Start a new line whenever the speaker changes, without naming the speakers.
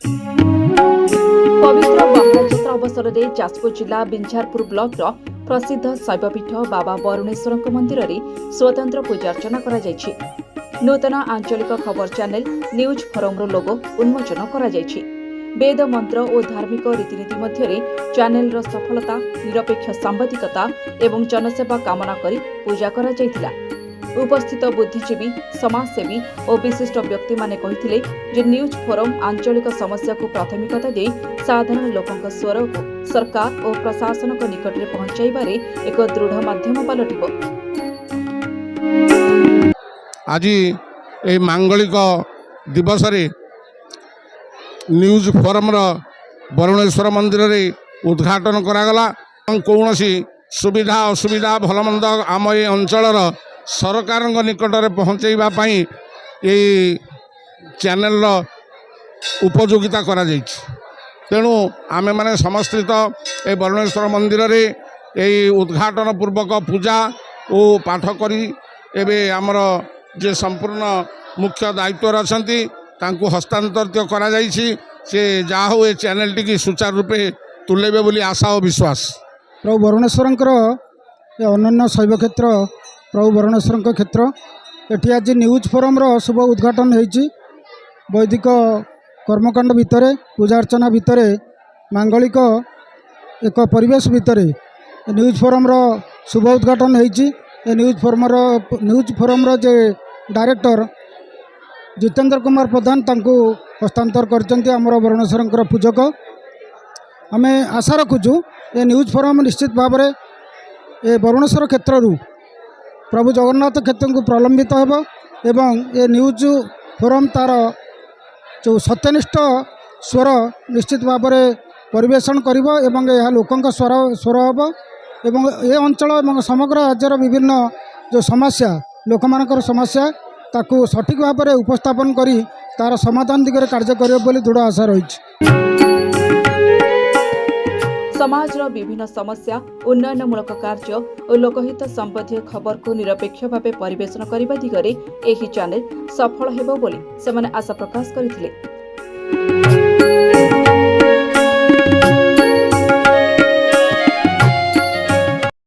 ପବିତ୍ର ବାହୁଡ଼ା ଯାତ୍ରା ଅବସରରେ ଯାଜପୁର ଜିଲ୍ଲା ବିଞ୍ଝାରପୁର ବ୍ଲକର ପ୍ରସିଦ୍ଧ ଶୈବପୀଠ ବାବା ବରୁଣେଶ୍ୱରଙ୍କ ମନ୍ଦିରରେ ସ୍ୱତନ୍ତ୍ର ପୂଜାର୍ଚ୍ଚନା କରାଯାଇଛି। ନୂତନ ଆଞ୍ଚଳିକ ଖବର ଚ୍ୟାନେଲ ନ୍ୟୁଜ୍ ଫୋରମର ଲୋଗୋ ଉନ୍ମୋଚନ କରାଯାଇଛି। ବେଦ ମନ୍ତ୍ର ଓ ଧାର୍ମିକ ରୀତିନୀତି ମଧ୍ୟରେ ଚ୍ୟାନେଲର ସଫଳତା, ନିରପେକ୍ଷ ସାମ୍ବାଦିକତା ଏବଂ ଜନସେବା କାମନା କରି ପୂଜା କରାଯାଇଥିଲା। ଉପସ୍ଥିତ ବୁଦ୍ଧିଜୀବୀ, ସମାଜସେବୀ ଓ ବିଶିଷ୍ଟ ବ୍ୟକ୍ତିମାନେ କହିଥିଲେ ଯେ ନ୍ୟୁଜ୍ ଫୋରମ୍ ଆଞ୍ଚଳିକ ସମସ୍ୟାକୁ ପ୍ରାଥମିକତା ଦେଇ ସାଧାରଣ ଲୋକଙ୍କ ସ୍ୱରକୁ ସରକାର ଓ ପ୍ରଶାସନଙ୍କ ନିକଟରେ ପହଞ୍ଚାଇବାରେ ଏକ ଦୃଢ଼ ମାଧ୍ୟମ ପାଲଟିବ।
ଆଜି ଏହି ମାଙ୍ଗଳିକ ଦିବସରେ ନ୍ୟୁଜ୍ ଫୋରମ୍ର ବରୁଣେଶ୍ୱର ମନ୍ଦିରରେ ଉଦ୍ଘାଟନ କରାଗଲା ଏବଂ କୌଣସି ସୁବିଧା ଅସୁବିଧା, ଭଲମନ୍ଦ ଆମ ଏ ଅଞ୍ଚଳର ସରକାରଙ୍କ ନିକଟରେ ପହଞ୍ଚାଇବା ପାଇଁ ଏଇ ଚ୍ୟାନେଲର ଉପଯୋଗିତା କରାଯାଇଛି। ତେଣୁ ଆମେମାନେ ସମସ୍ତେ ତ ଏ ବରୁଣେଶ୍ୱର ମନ୍ଦିରରେ ଏଇ ଉଦ୍ଘାଟନ ପୂର୍ବକ ପୂଜା ଓ ପାଠ କରି ଏବେ ଆମର ଯେ ସମ୍ପୂର୍ଣ୍ଣ ମୁଖ୍ୟ ଦାୟିତ୍ୱରେ ଅଛନ୍ତି, ତାଙ୍କୁ ହସ୍ତାନ୍ତରିତ କରାଯାଇଛି। ସେ ଯାହା ହଉ ଏ ଚ୍ୟାନେଲଟିକି ସୁଚାରୁ ରୂପେ ତୁଲେଇବେ ବୋଲି ଆଶା ଓ ବିଶ୍ୱାସ।
ପ୍ରଭୁ ବରୁଣେଶ୍ୱରଙ୍କର ଏ ଅନନ୍ୟ ଶୈବକ୍ଷେତ୍ର, ପ୍ରଭୁ ବରୁଣେଶ୍ୱରଙ୍କ କ୍ଷେତ୍ର, ଏଠି ଆଜି ନ୍ୟୁଜ୍ ଫୋରମ୍ର ଶୁଭ ଉଦ୍ଘାଟନ ହେଇଛି। ବୈଦିକ କର୍ମକାଣ୍ଡ ଭିତରେ, ପୂଜା ଅର୍ଚ୍ଚନା ଭିତରେ, ମାଙ୍ଗଳିକ ଏକ ପରିବେଶ ଭିତରେ ନ୍ୟୁଜ୍ ଫୋରମ୍ର ଶୁଭ ଉଦ୍ଘାଟନ ହେଇଛି। ଏ ନ୍ୟୁଜ୍ ଫୋରମ୍ର ଯେ ଡାଇରେକ୍ଟର ଜିତେନ୍ଦ୍ର କୁମାର ପ୍ରଧାନ, ତାଙ୍କୁ ହସ୍ତାନ୍ତର କରିଛନ୍ତି ଆମର ବରୁଣେଶ୍ୱରଙ୍କର ପୂଜକ। ଆମେ ଆଶା ରଖୁଛୁ, ଏ ନ୍ୟୁଜ୍ ଫୋରମ୍ ନିଶ୍ଚିତ ଭାବରେ ଏ ବରୁଣେଶ୍ୱର କ୍ଷେତ୍ରରୁ ପ୍ରଭୁ ଜଗନ୍ନାଥ କ୍ଷେତ୍ରକୁ ପ୍ରଲମ୍ବିତ ହେବ ଏବଂ ଏ ନ୍ୟୁଜ୍ ଫୋରମ୍ ତା'ର ଯେଉଁ ସତ୍ୟନିଷ୍ଠ ସ୍ୱର ନିଶ୍ଚିତ ଭାବରେ ପରିବେଷଣ କରିବ ଏବଂ ଏହା ଲୋକଙ୍କ ସ୍ୱର ହେବ ଏବଂ ଏ ଅଞ୍ଚଳ ଏବଂ ସମଗ୍ର ରାଜ୍ୟର ବିଭିନ୍ନ ଯେଉଁ ସମସ୍ୟା, ଲୋକମାନଙ୍କର ସମସ୍ୟା, ତାକୁ ସଠିକ୍ ଭାବରେ ଉପସ୍ଥାପନ କରି ତା'ର ସମାଧାନ ଦିଗରେ କାର୍ଯ୍ୟ କରିବ ବୋଲି ଦୃଢ଼ ଆଶା ରହିଛି।
ସମାଜର ବିଭିନ୍ନ ସମସ୍ୟା, ଉନ୍ନୟନମୂଳକ କାର୍ଯ୍ୟ ଓ ଲୋକହିତ ସମ୍ବନ୍ଧୀୟ ଖବରକୁ ନିରପେକ୍ଷ ଭାବେ ପରିବେଷଣ କରିବା ଦିଗରେ ଏହି ଚ୍ୟାନେଲ ସଫଳ ହେବ ବୋଲି ସେମାନେ ଆଶା ପ୍ରକାଶ କରିଥିଲେ।